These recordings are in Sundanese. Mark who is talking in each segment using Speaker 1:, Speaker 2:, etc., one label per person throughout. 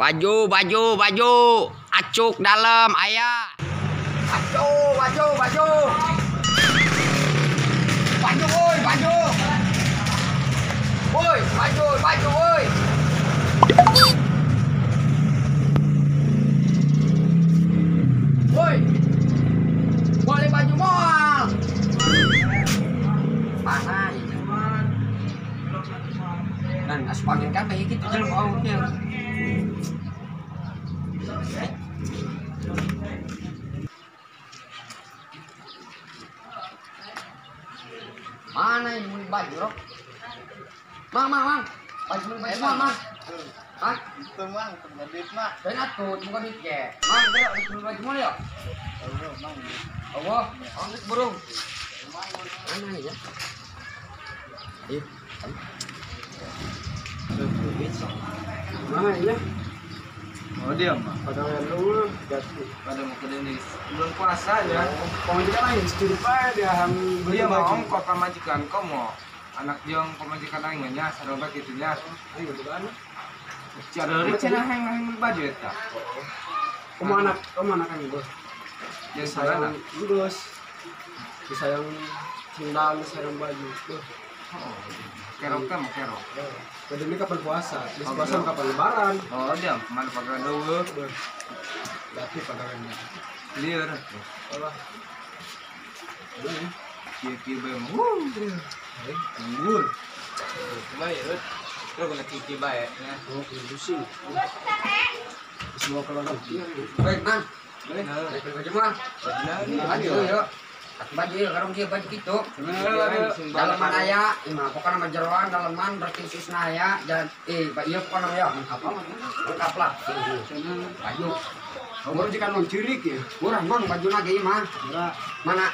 Speaker 1: Baju, baju, baju. Acuk dalam ayah. Baju, baju, baju. Baju, oi, baju. Oi, baju, baju, oi. Woi. Boleh baju moal. Mana ini? Dan asup angin kabeh kitu jelema kieu. Mana ini beli baju, Rok? Mang, mang, mang. Baju beli baju, mang, mang. Hah?
Speaker 2: Itu mang, tunggu duit mah.
Speaker 1: Dan atuh, tunggu duit ge. Mang, gerak beli baju moal ya?
Speaker 2: Allah, mang.
Speaker 1: Allah, anggeus burung. Mana ya? Ayo.
Speaker 3: Mana ya?
Speaker 2: Oh dia mah.
Speaker 3: Pada dulu,
Speaker 2: pada mau ke Denis. Belum puasa ya.
Speaker 3: Pemajikan lain setuju pak dia beli
Speaker 2: dia mau kok pamajikan kok mau anak jong pamajikan aing nya sarua kitu nya.
Speaker 3: Aing bogaan.
Speaker 2: Cara cenah hayang baju eta.
Speaker 3: Kumaha anak, kumaha anak aing bos.
Speaker 2: Ya sayang
Speaker 3: geus. Disayang sendal, sayang baju.
Speaker 2: Oh, kerok kan kerok.
Speaker 3: Jadi ini kapan puasa? Di puasa kapan lebaran?
Speaker 2: Oh, dia mana pakai dulu.
Speaker 3: Berarti pagawannya.
Speaker 2: Liur.
Speaker 3: Apa?
Speaker 2: Kieu-kieu bae mah. Unggul. Bae, terus kena kieu bae nya.
Speaker 3: Oh, pusing. Semua keluarga.
Speaker 1: Baik, Mang.
Speaker 2: Boleh.
Speaker 1: Baju mah. Baju ya. Baju ya, karung kieu baju kitu. Daleman aya, imah pokona mah jeroan daleman berarti susna aya, ieu pokona mah ya lengkap lengkap lah. Baju.
Speaker 3: Baru jika non cilik ya.
Speaker 1: Murah mang bajuna ge mah. Mana?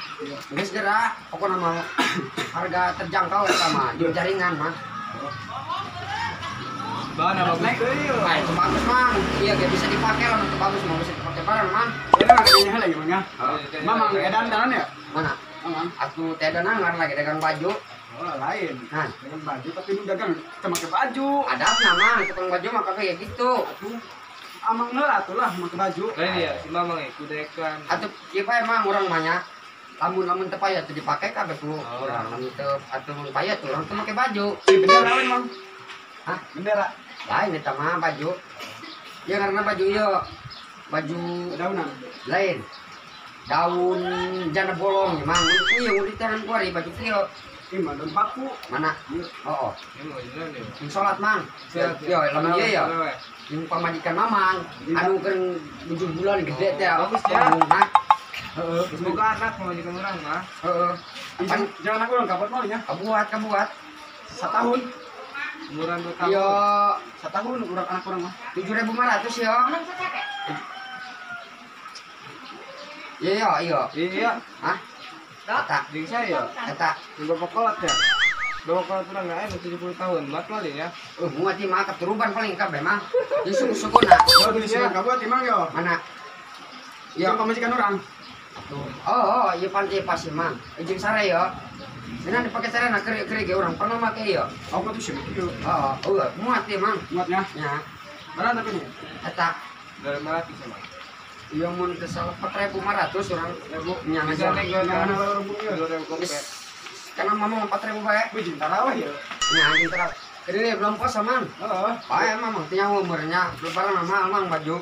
Speaker 1: Geus geura pokona mah harga terjangkau eta mah, jeung jaringan mah.
Speaker 2: Bahan bagus deui.
Speaker 1: Nah, itu bagus mang. Iya ge bisa dipake lah, itu bagus mah bisa dipake bareng mang.
Speaker 3: Ini lagi mang ya. Mamang edan dalan ya?
Speaker 1: Mana?
Speaker 3: Mamang.
Speaker 1: Atuh teh edanan lagi dagang baju.
Speaker 3: Oh, lain.
Speaker 1: Nah,
Speaker 3: dagang baju tapi nu dagang teu make baju.
Speaker 1: Adabna mang, tukang baju mah kayak gitu.
Speaker 3: Atuh amang heula atuh lah make baju.
Speaker 2: Lain ya, si mamang e kudekan.
Speaker 1: Atuh kieu bae mang urang mah nya. Lamun-lamun teu payah teu dipake kabeh ku urang. Lamun teu atuh mun payah tuh urang teu make baju.
Speaker 3: Bendera lain mang.
Speaker 1: Hah?
Speaker 3: Bendera.
Speaker 1: Lain eta mah baju. Ya karena baju ieu baju
Speaker 3: daunan.
Speaker 1: Lain. Daun janda bolong mang. Ieu di tangan kuari baju kieu.
Speaker 3: Ieu mah daun paku.
Speaker 1: Mana? Oh.
Speaker 2: Ieu
Speaker 1: salat mang. Yo lamun ieu ya. Jeung pamajikan mamang anu keur 7 bulan gede teh.
Speaker 2: Bagus ya.
Speaker 1: Hah?
Speaker 2: Heeh, semoga anak pamajikan urang mah.
Speaker 1: Heeh.
Speaker 3: Jangan anak urang kabuat mah nya.
Speaker 1: Kabuat, kabuat.
Speaker 3: Satahun.
Speaker 2: Umuran 2 tahun.
Speaker 1: Yo,
Speaker 3: satahun urang anak urang mah.
Speaker 1: 7.500 yo. Iya, iya.
Speaker 2: Iya.
Speaker 1: Hah? Eta
Speaker 2: jeung saya.
Speaker 1: Eta
Speaker 2: jeung bapak kolot ya. Bapak kolot urang enggak aya 70 tahun, mat paling ya.
Speaker 1: Muat mah keturuban paling kabeh mah. Jeung suku-sukuna.
Speaker 3: Yo beli kabuat imang yo.
Speaker 1: Mana?
Speaker 3: Yo pamajikan urang.
Speaker 1: Oh, iya pan ieu pasti mang. Jeung sare yo. Dina dipake sare na keri-keri ge urang pernah make ieu.
Speaker 3: Aku tuh sih kieu.
Speaker 1: Heeh, oh, muat ieu mang.
Speaker 3: Muatnya?
Speaker 1: Nya.
Speaker 3: Berapa tapi nih?
Speaker 1: Eta
Speaker 2: 2.500 emang.
Speaker 1: Iya mun teu salah 4.500 urang
Speaker 2: ribu
Speaker 1: nya
Speaker 2: bisa nego
Speaker 3: kana urang ieu
Speaker 2: 2.000 gope.
Speaker 1: Karena mamang 4.000 bae.
Speaker 3: Wih, jeung tarawih ya.
Speaker 1: Nya anjing tarawih. Keri belum puasa mang.
Speaker 3: Heeh.
Speaker 1: Bae mamang teh umurnya lebaran mah mang baju.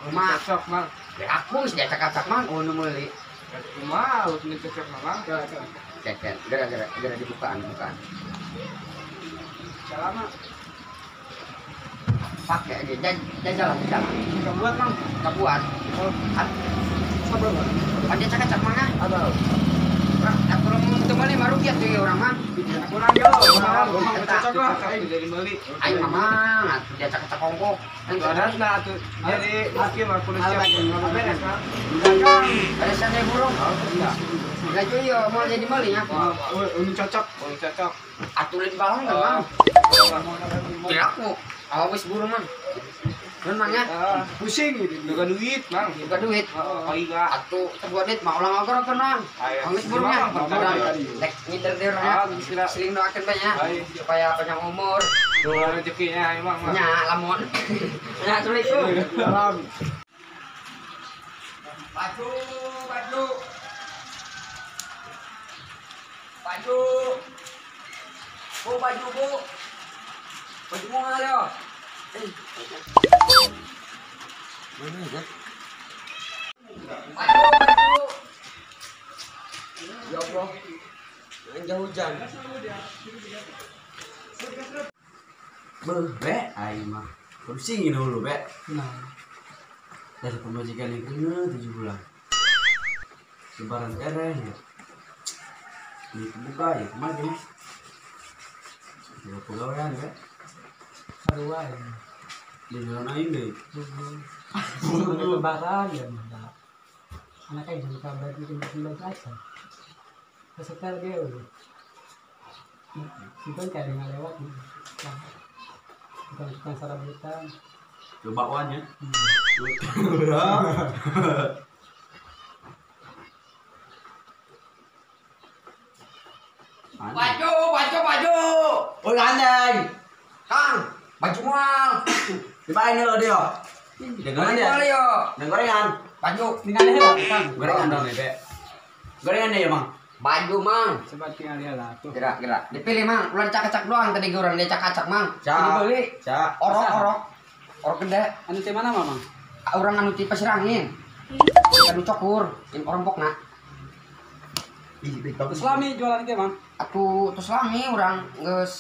Speaker 1: Rumah
Speaker 2: cocok mang.
Speaker 1: Ya aku geus diacak-acak mang oh nu meuli.
Speaker 2: Kumaha nu cocok mang?
Speaker 1: Ceket, gara-gara gara dibukaan, bukaan.
Speaker 3: Salama.
Speaker 1: Pakai aja, jalan jalan.
Speaker 3: Kabuat mang.
Speaker 1: Kabuat.
Speaker 3: Oh. Sabar mang.
Speaker 1: Ada cakap-cakap mang ah.
Speaker 3: Ada.
Speaker 1: Aku lamun teu meuli mah rugi atuh urang mah.
Speaker 3: Kurang yo, kurang cocok lah.
Speaker 2: Jadi meuli.
Speaker 1: Aing mamang atuh diacak-acak ongkok.
Speaker 2: Adatna atuh jadi kieu mah kudu siap. Beres mah.
Speaker 3: Dagang.
Speaker 1: Beres nya burung. Laju yo mau jadi meuli nya.
Speaker 3: Oh, ini cocok.
Speaker 2: Oh, cocok.
Speaker 1: Atuh lain balong kan mang. Tidak aku. Awas burung mang. Memang ya.
Speaker 3: Pusing gitu.
Speaker 2: Boga duit mang.
Speaker 1: Boga duit.
Speaker 2: Oh iya.
Speaker 1: Atuh sebuah duit mah ulang agor mang. Angis burungnya. Rek ngider-der nya. Seling doakeun banyak supaya panjang umur.
Speaker 2: Doa rezekinya emang mah.
Speaker 1: Nya lamun. Nya Assalamualaikum.
Speaker 3: Salam.
Speaker 1: Baju, baju. Baju. Bu, baju, Bu. Baju mau ya? Mana ya? Baju, baju. Ya Allah. Jangan hujan.
Speaker 3: Beuh, be, aing mah. Pusing dulu, be. Nah. Dari pemajikan yang kena 7 bulan. Lebaran tereh ya. Ini kebuka ya, kemarin ya. Ya pegawaian ya.
Speaker 4: Sarua ya.
Speaker 3: Di jalan aing deh.
Speaker 4: Lebaran ya. Anaknya jangan kabar bikin baju aja. Kesetel dia udah. Simpan kayak nggak lewat. Bukan sarabutan.
Speaker 3: Coba bakwan ya.
Speaker 1: Baju, baju, baju.
Speaker 3: Oh gandeng.
Speaker 1: Kang, baju mual.
Speaker 3: Dipain lo dia. Gorengan ya. Dan gorengan.
Speaker 1: Baju.
Speaker 4: Tinggal lah, Kang.
Speaker 3: Gorengan dong nih, Be. Gorengan ya, Bang.
Speaker 1: Baju, Mang.
Speaker 4: Coba tinggal dia lah tuh.
Speaker 1: Gerak, gerak. Dipilih, Mang. Ulah dicak-acak doang tadi orang dia cak-acak, Mang.
Speaker 3: Cak.
Speaker 1: Dibeli.
Speaker 3: Cak.
Speaker 1: Orok, orok. Orok gede.
Speaker 4: Anu teh mana, Mang?
Speaker 1: Orang anu ti Pasirangin. Anu cokur, in orompokna.
Speaker 3: Ih, bagus.
Speaker 4: Selami jualan ke, Mang?
Speaker 1: Atuh tos lami urang geus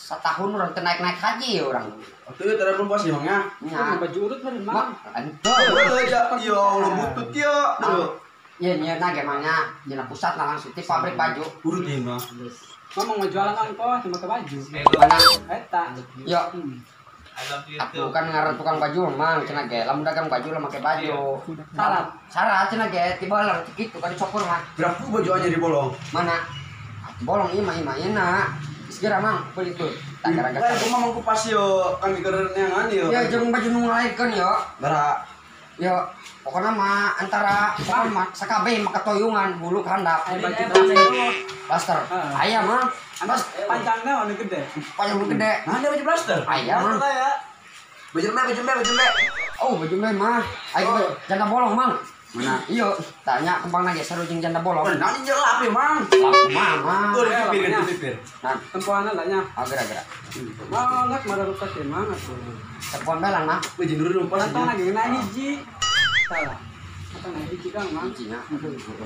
Speaker 1: setahun urang teu naik-naik haji urang.
Speaker 3: Atuh telepon bos ya, Mang ya.
Speaker 1: Nya.
Speaker 4: Baju urut meureun, Mang.
Speaker 1: Atuh.
Speaker 3: Ya Allah butut ya.
Speaker 1: Iya, nya na ge mangnya, dina pusat lah langsung di pabrik baju.
Speaker 3: Urut ieu mah.
Speaker 4: Mamang mau jualan angko cuma ke baju.
Speaker 1: Mana?
Speaker 4: Eta.
Speaker 1: Yo. Aku kan ngaran tukang baju mang cenah ge, lamun dagang baju lah make baju.
Speaker 4: Syarat.
Speaker 1: Syarat cenah ge tibolong kitu kan dicokur mah.
Speaker 3: Berapa baju aja dibolong?
Speaker 1: Mana? Bolong ieu mah ieu mah. Segera mang beli tuh. Tak gara-gara.
Speaker 3: Kan kumaha mang kupas yo, kami keur neangan yo.
Speaker 1: Ya jeung baju nu ngalaikeun yo.
Speaker 3: Bara.
Speaker 1: Yo, pokoknya mah antara pokoknya mah sakabeh mah ketoyungan bulu ke handap.
Speaker 4: Baju blaster.
Speaker 1: Blaster. Aya mah.
Speaker 4: Mas panjangnya anu gede.
Speaker 1: Panjang nu gede.
Speaker 3: Nah, ada baju blaster.
Speaker 1: Aya mah.
Speaker 3: Baju mbe, baju mbe, baju mbe.
Speaker 1: Oh, baju mbe mah. Ayo janda bolong, Mang. Mana? Iyo, tanya kembang lagi seru jeung janda bolong.
Speaker 3: Nah, ini jelap ya, Mang.
Speaker 1: Lap mah, Mang.
Speaker 3: Tuh, pipir, pipir.
Speaker 1: Nah,
Speaker 4: tempoan lah nya.
Speaker 1: Oh, gerak-gerak.
Speaker 4: Mau nak mararukat ya, Mang atuh.
Speaker 1: Tempoan belang, Mang.
Speaker 3: Wih, jenur lumpas.
Speaker 4: Atau lagi na hiji. Salah. Atau na hiji Kang, Mang.
Speaker 1: Hijinya.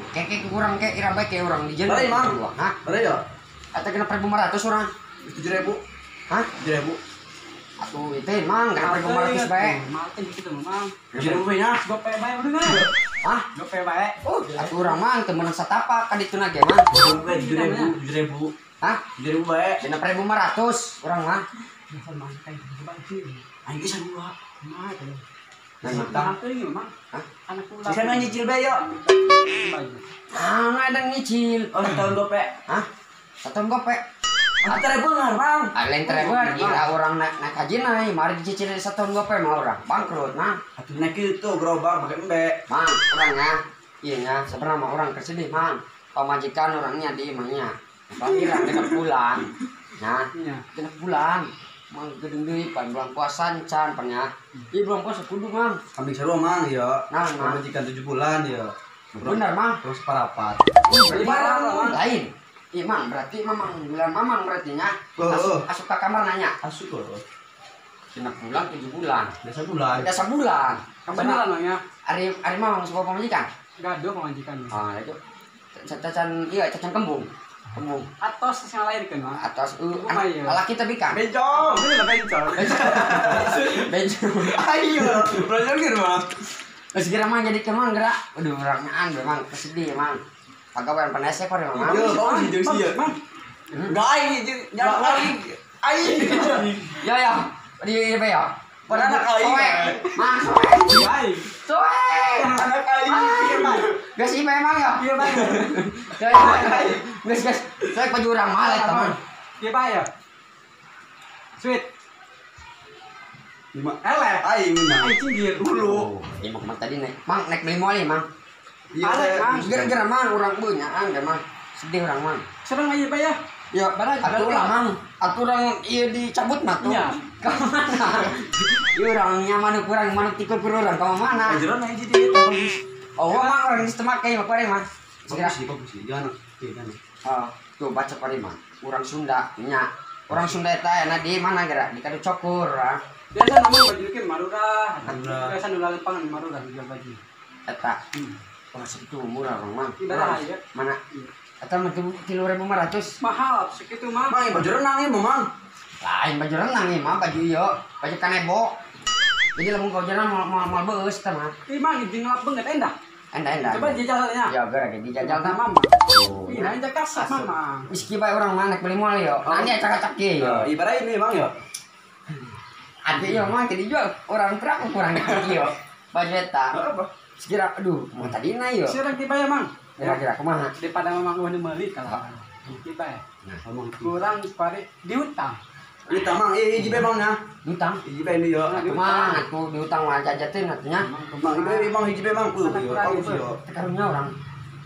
Speaker 1: Keke kurang ke ira bae ke urang di jeun.
Speaker 3: Bari, Mang.
Speaker 1: Hah?
Speaker 3: Bari ya.
Speaker 1: Eta 6.500 urang.
Speaker 3: 7.000.
Speaker 1: Hah?
Speaker 3: 7.000.
Speaker 1: Atuh itu Mang, 6.500 bae.
Speaker 4: Mal teh kitu Mang.
Speaker 3: 7.000 bae nya.
Speaker 4: Gope bae udah nah.
Speaker 1: Hah?
Speaker 4: Gope bae.
Speaker 1: Oh, atuh urang Mang teu meunang satapak ka dituna ge, Mang.
Speaker 3: 7.000, 7.000.
Speaker 1: Hah?
Speaker 3: 7.000 bae.
Speaker 1: 6.500 urang mah.
Speaker 4: Dasar Mang kayak baju.
Speaker 3: Aing geus sarua.
Speaker 4: Mah teh.
Speaker 1: Nah,
Speaker 4: teh ieu Mang.
Speaker 1: Hah?
Speaker 4: Anak kula.
Speaker 3: Bisa nyicil bae yo.
Speaker 1: Ah, ada nyicil.
Speaker 3: Oh, setahun gope.
Speaker 1: Hah? Setahun gope.
Speaker 3: Tere beungar, Mang.
Speaker 1: Ah, lain tere beungar, ira urang naik haji naik, mari dicicil setahun gope mah urang bangkrut, Mang.
Speaker 3: Atuh naik kitu gerobak make embe.
Speaker 1: Mang, urangnya, iya nya, sebenarnya mah urang kesedih, Mang. Pamajikan orangnya di imahnya. Bang ira genep bulan. Nah, genep bulan. Mang gedeng deui pan bulan puasa can pan nya. Ieu bulan puasa kudu, Mang.
Speaker 3: Kambing sarua, Mang, ya.
Speaker 1: Nah,
Speaker 3: pamajikan 7 bulan ya.
Speaker 1: Bener, Mang.
Speaker 3: Terus parapat.
Speaker 1: Lain. Iya, Mang, berarti mamang bulan mamang berarti nya. Asup ke kamar nanya.
Speaker 3: Asup kok.
Speaker 1: 6 bulan, 7 bulan.
Speaker 3: Biasa bulan.
Speaker 1: Biasa bulan.
Speaker 4: Kebenaran, Mang ya.
Speaker 1: Ari ari mamang sebuah pamajikan?
Speaker 4: Gaduh pamajikan.
Speaker 1: Ah, itu. Cacan iya, cacan kembung. Kembung.
Speaker 4: Atos sing lahirkeun, Mang.
Speaker 1: Atos lalaki tapi kan.
Speaker 3: Bencong.
Speaker 4: Ini lah bencong.
Speaker 1: Bencong.
Speaker 3: Ayo, belajar gitu, Mang.
Speaker 1: Geus geura Mang jadi kemang gerak. Aduh, urangan memang kesedih, Mang. Pagawean panesnya kok emang.
Speaker 3: Yo, kau sih jeung sia.
Speaker 4: Mang.
Speaker 3: Enggak aing nyala aing. Aing.
Speaker 1: Ya ya. Di apa ya?
Speaker 3: Anak aing.
Speaker 1: Mang, soek.
Speaker 4: Aing.
Speaker 1: Soek.
Speaker 3: Anak aing.
Speaker 1: Geus ieu memang ya.
Speaker 4: Iya, Bang.
Speaker 1: Ya ya. Geus geus. Soek baju urang mah eta, Mang.
Speaker 4: Iya, Pak ya. Sweet.
Speaker 3: Lima.
Speaker 4: Eleh.
Speaker 3: Aing menang.
Speaker 4: Aing cinggir.
Speaker 3: Dulu.
Speaker 1: Ieu mah tadi naik. Mang naik beli moal Mang.
Speaker 3: Iya,
Speaker 1: gara-gara Mang urang beunyaan ge Mang. Sedih urang Mang.
Speaker 4: Seneng aja, Pak ya.
Speaker 1: Ya, atuh lah mang. Atuh urang ieu dicabut mah tuh. Ka mana? Ieu urang nyaman kurang manuk tikur urang ka mana?
Speaker 3: Jero na hiji di eta bagus.
Speaker 1: Oh, mang urang geus teu make mah kuari mah.
Speaker 3: Bagus sih, bagus sih. Jangan. Iya,
Speaker 1: Oh, tuh baca kuari mah. Urang Sunda nya. Urang Sunda eta aya di mana geura? Di Kadu Cokur.
Speaker 4: Biasa namanya baju bikin marurah. Biasa nu lempangan marurah jual baju.
Speaker 1: Eta. Oh, segitu murah urang mah. Mana? Eta mah 3.500.
Speaker 4: Mahal segitu mah.
Speaker 3: Mang baju renang ieu mah, Mang.
Speaker 1: Lain baju renang ieu mah baju ieu, baju kanebo. Jadi lamun kau jalan moal beus teh mah.
Speaker 4: Ih mang di ngelap banget endah.
Speaker 1: Endah.
Speaker 4: Coba jajalnya.
Speaker 1: Ya geura ge dijajal tah
Speaker 4: mama. Ih, lain kasar mama.
Speaker 1: Geus kieu bae urang mah nek beli moal yo. Nanya cakap-cak kieu yo.
Speaker 3: Ibarat ini Mang yo.
Speaker 1: Atuh ieu mah tadi jual urang truk kurang kieu. Baju eta. Sekira aduh, mau tadina yo.
Speaker 4: Sirang tiba ya, Mang.
Speaker 1: Kira-kira kumaha?
Speaker 4: Daripada mamang uang meuli kalau tiba ya. Kurang pare diutang.
Speaker 3: Diutang Mang, hiji bae Mang nya.
Speaker 1: Diutang.
Speaker 3: Hiji bae ini yo.
Speaker 1: Kumaha atuh diutang mah jajatin atunya.
Speaker 3: Mang hiji bae Mang hiji bae Mang. Bagus yo.
Speaker 1: Karunya urang.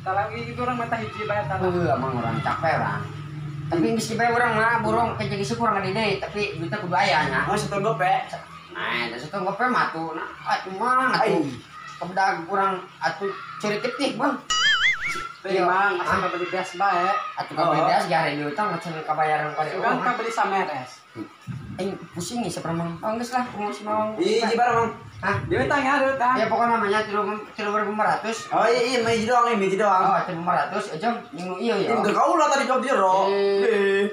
Speaker 4: Talagi itu orang mata hiji bae talah.
Speaker 1: Heuh, mang urang capek urang. Tapi geus bae urang mah burung ke jadi syukur ka deui, tapi duitna kudu aya nya.
Speaker 3: Oh, satong gope.
Speaker 1: Nah, da satong gope mah atuh. Nah, atuh mang atuh. Kebedag urang atuh curi ketih, Bang.
Speaker 4: Iya, Mang, asa beli beas bae.
Speaker 1: Atuh ka beli beas gare diutang macam kabayaran kare.
Speaker 4: Urang ka beli sameres.
Speaker 1: Aing pusing nih saperemang. Oh, geus lah, mau mau.
Speaker 3: Hiji barang, Mang.
Speaker 1: Hah?
Speaker 4: Diutang ya, diutang.
Speaker 1: Ya pokoknya namanya 3.500.
Speaker 3: Oh iya, iya, hiji doang, hiji doang.
Speaker 1: Oh, 3.500 aja minggu iya ya.
Speaker 3: Ini kau lah tadi kau jero.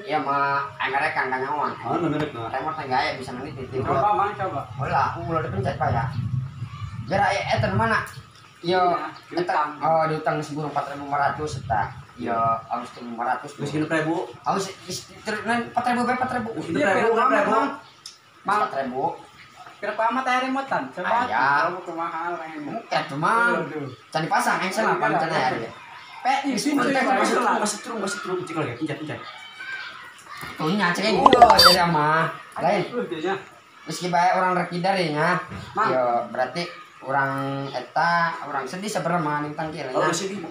Speaker 1: Iya mah mereka kan nyawa.
Speaker 3: Oh, mereka.
Speaker 1: Remote teh gaya bisa nanti titip.
Speaker 4: Coba, Mang, coba.
Speaker 1: Ulah, ulah dipencet Pak ya. Geura eta mana? Yo, diutang. Oh, diutang seburu 4.500 eta. Yo, harus 500.
Speaker 3: Geus 6.000.
Speaker 1: Harus 4.000 bae 4.000.
Speaker 3: 6.000,
Speaker 1: Mang. 4.000.
Speaker 4: Berapa amat aya remotan? Coba.
Speaker 1: Aya.
Speaker 4: Kumaha remote.
Speaker 1: Eta mah. Can dipasang aing sana pan can aya.
Speaker 4: Pe, di sini
Speaker 3: masih turun cek lagi, pencet.
Speaker 1: Tuh nya cek ieu jadi mah. Lain. Meski bae urang rek dari nya. Yo, berarti orang eta orang sedih sebenarnya mah nintang kieu nya.
Speaker 3: Oh, sedih.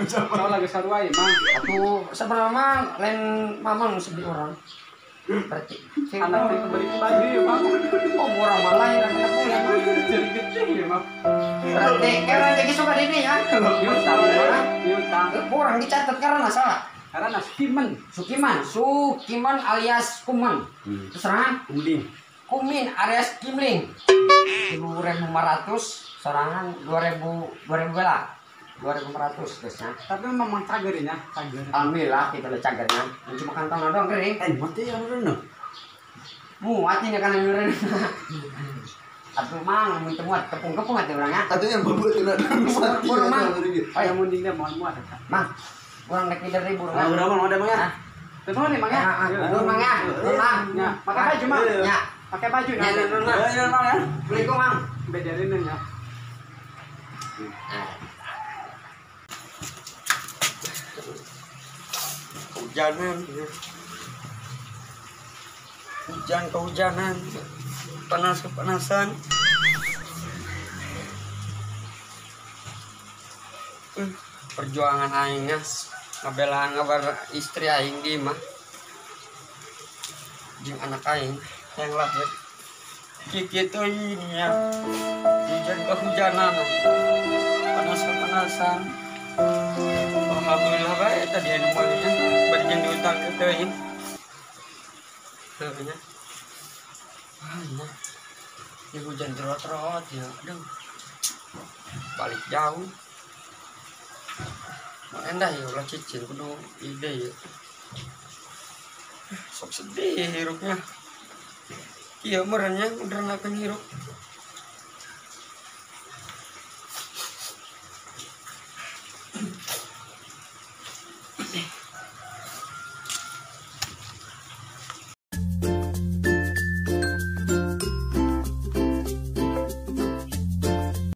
Speaker 4: Kalau lagi sarua ieu mah.
Speaker 1: Atuh sebenarnya mah lain mamang sedih orang. Berarti
Speaker 4: anak itu beli baju ya, Bang.
Speaker 1: Oh, orang mah lain anak pulang.
Speaker 4: Jadi gede ya, Bang.
Speaker 1: Berarti karena jadi suka ini ya.
Speaker 4: Diutang, diutang.
Speaker 1: Orang dicatat karena salah.
Speaker 4: Karena Sukiman.
Speaker 1: Sukiman alias Kuman. Terus serangan
Speaker 3: Kumling.
Speaker 1: Kumin alias Kimling. 1.500 sorangan 2.000 2.000 bela. 2.500 guys ya.
Speaker 4: Tapi memang cagernya, cager.
Speaker 1: Alhamdulillah kita udah cagernya. Cuma kantong doang kering.
Speaker 3: Mati yang rene.
Speaker 1: Muat ini kan yang rene. Atuh mang mun teu muat kepung-kepung atuh urang nya.
Speaker 3: Atuh yang bobot ulah.
Speaker 1: Burung mang.
Speaker 4: Oh, yang mundingnya moal muat eta.
Speaker 1: Mang. Urang rek lider ribu urang.
Speaker 3: Urang mah ada mang ya.
Speaker 4: Tentu nih mang ya.
Speaker 1: Nuhun mang ya. Nuhun mang.
Speaker 4: Ya, pakai baju mang.
Speaker 1: Ya.
Speaker 4: Pakai baju
Speaker 1: ya. Nuhun mang.
Speaker 3: Nuhun mang ya.
Speaker 1: Assalamualaikum mang.
Speaker 4: Beda rene ya.
Speaker 1: Kehujanan, hujan kehujanan, panas kepanasan. Perjuangan aingnya ngabelaan ngabar istri aing di mah, jeung anak aing yang lahir. Kitu ini ya, hujan kehujanan, panas kepanasan. Alhamdulillah bae tadi anu mah bari jeung diutang teuing. Heuh nya. Ah nya. Ini hujan terot-terot ya. Aduh. Balik jauh. Mau endah ya ulah cicing kudu ide ya. Sok sedih hirupnya. Kieu meureun nya udernakeun hirup.